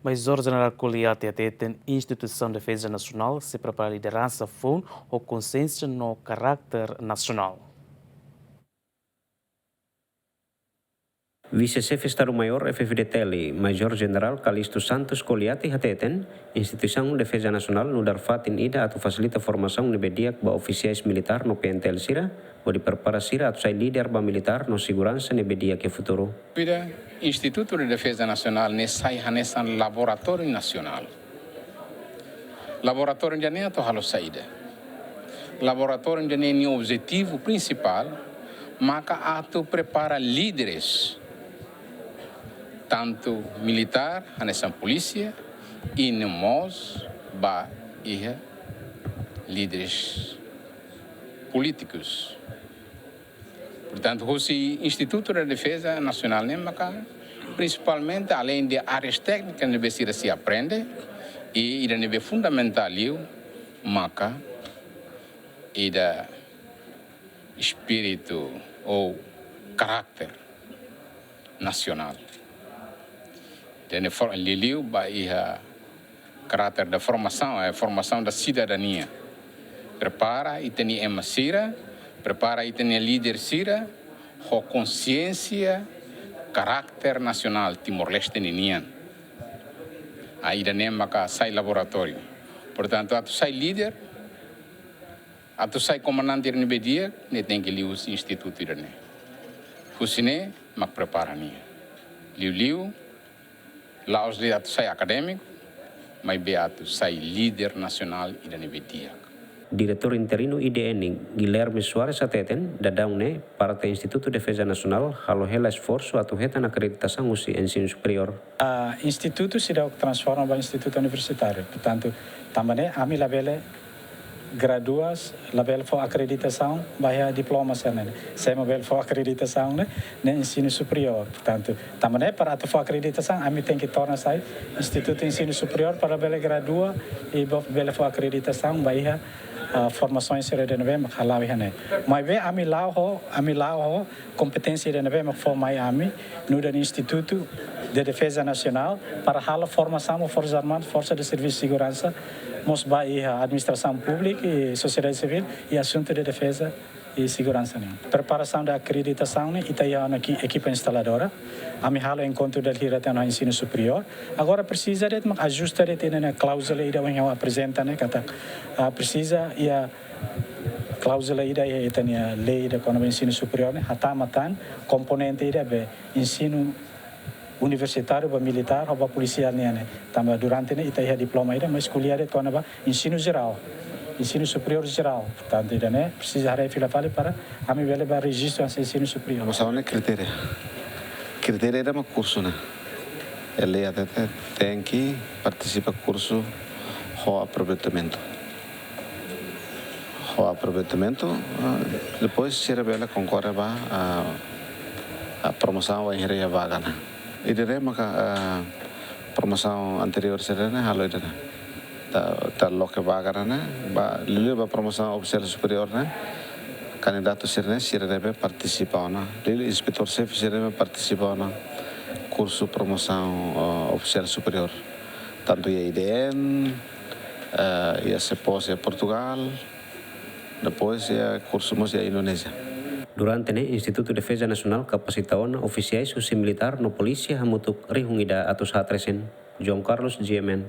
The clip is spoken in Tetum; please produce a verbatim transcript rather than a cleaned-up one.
Major Jenerál Koliati hateten Instituisaun Defeza Nasionál sei prepara lideransa foun ho konsiénsia no karakter nasionál. Vise-Xefe Estadu-Maiór F-FDTL, Major Jenerál Kalisto Santos Koliati hateten, Instituisaun Defeza Nasionál nu'udar fatin ida atu fasilita formasaun ne'ebé di'ak ba ofisiais militár no P N T L sira, hodi prepara sira atu sai líder ba militár no seguransa ne'ebé di'ak iha futuru. Ida, Instituto de Defesa Nacional ne'e sai hanesan laboratóriu nasionál. Laboratóriu ida-ne'e atu halo saida? Laboratóriu ida-ne'e nia objetivu prinsipál maka atu prepara líderes, tantu militár, hanesan polísia, i no mós ba iha líderes polítikus. Portantu, husi Instituto de Defesa Nasionál ne'e maka, prinsipalmente, aleinde áreas téknikas ne'ebé sira sei aprende, i ida ne'ebé fundamentál liu maka ida espíritu ou karakter nasionál. Ida-ne'e for-, liuliu ba iha karakter da formasaun, é formasaun da sidadania. Prepara ita-nia ema sira, prepara ita-nia líder sira ho konsiénsia karakter nasionál Timor-Leste ninian. Ah, ida-ne'e maka sai laboratóriu. Portantu, atu sai líder, atu sai komandante ida ne'ebé di'ak, ne'e tenke liu husi institutu ida-ne'e. Husi ne'e mak prepara nia. Liuliu, la'ós de'it atu sai akadémiku, maibé atu sai líder nasionál ida ne'ebé di'ak. Diretór interinu I D N, Guilherme Soares hateten, daudaun ne'e, parte Instituto Defesa Nasionál halo hela esforsu atu hetan akreditasaun husi ensinu superiór. Ah, institutu seidauk transforma ba institutu universitáriu. Portantu, tanba ne'e, ami labele gradua, labele fó akreditasaun ba iha diploma sira-ne'e. Se ema bele fó akreditasaun ne'e, ne'e ensinu superiór. Portantu, tanba ne'e para atu fó akreditasaun, ami tenke torna sai institutu ensinu superiór para bele gradua i bo-, bele fó akreditasaun ba iha, ah, formasaun sira ida ne'ebé mak hala'o iha ne'e. Maibé ami la'o ho, ami la'o ho kompeténsia ida ne'ebé mak fó mai ami, nu'udar Instituto de Defesa Nasionál, para halo formasaun ba Forsas Armadas, Forsa de Servisu Seguransa, mós ba iha administrasaun públika i sosiedade sivíl i asuntu de defeza i seguransa nian. Preparasaun da akreditasaun ne'e, ita iha ona ki-, ekipa instaladora. Ami halo enkontru dala hira tiha ona ensinu superiór. Agora presiza de'it mak ajusta de'it ida-ne'e kláuzula ida ohin ha'u aprezenta ne'e katak, ah, presiza iha kláuzula ida iha ita-nia lei ida kona-ba ensinu superiór ne'e, hatama tan komponente ida be ensinu universitáriu ba militár ho ba polisiál nian ne'e. Tanba durante ne'e ita iha diploma ida, mas ko'alia de'it kona-ba ensinu jerál, ensinu superiór jerál. Portantu, ida-ne'e presiza haree fila fali para ami bele ba rejistu hanesan ensinu superiór. Formasaun ne'e kritéria. Kritéria ida mak kursu ne'e. Lei hatete tenke partisipa kursu ho aproveitamentu. Ho aproveitamentu, ah, depois sira bele konkorre ba, ah, ah, promosaun wainhira iha vaga ne'e. Ida-ne'e maka, ah, promosaun anteriór sira-ne'e halo ida-ne'e. Ita, ita loke vaga ne'e, ba, liuliu ba promosaun ofisiál superiór ne'e, kandidatu sira-ne'e, sira ne'ebé partisipa ona. Liuliu inspetór xefe sira ne'ebé partisipa ona kursu promosaun, ah, ofisiál superiór. Tantu iha I D N, eh, iha SEPOS iha Portugal, depois iha kursu mós iha Indonézia. Durante ne'e, Institutu Defeza Nasionál kapasita ona ofisiais husi militár no polísia hamutuk rihun ida atus haat resin. João Carlos, G M N,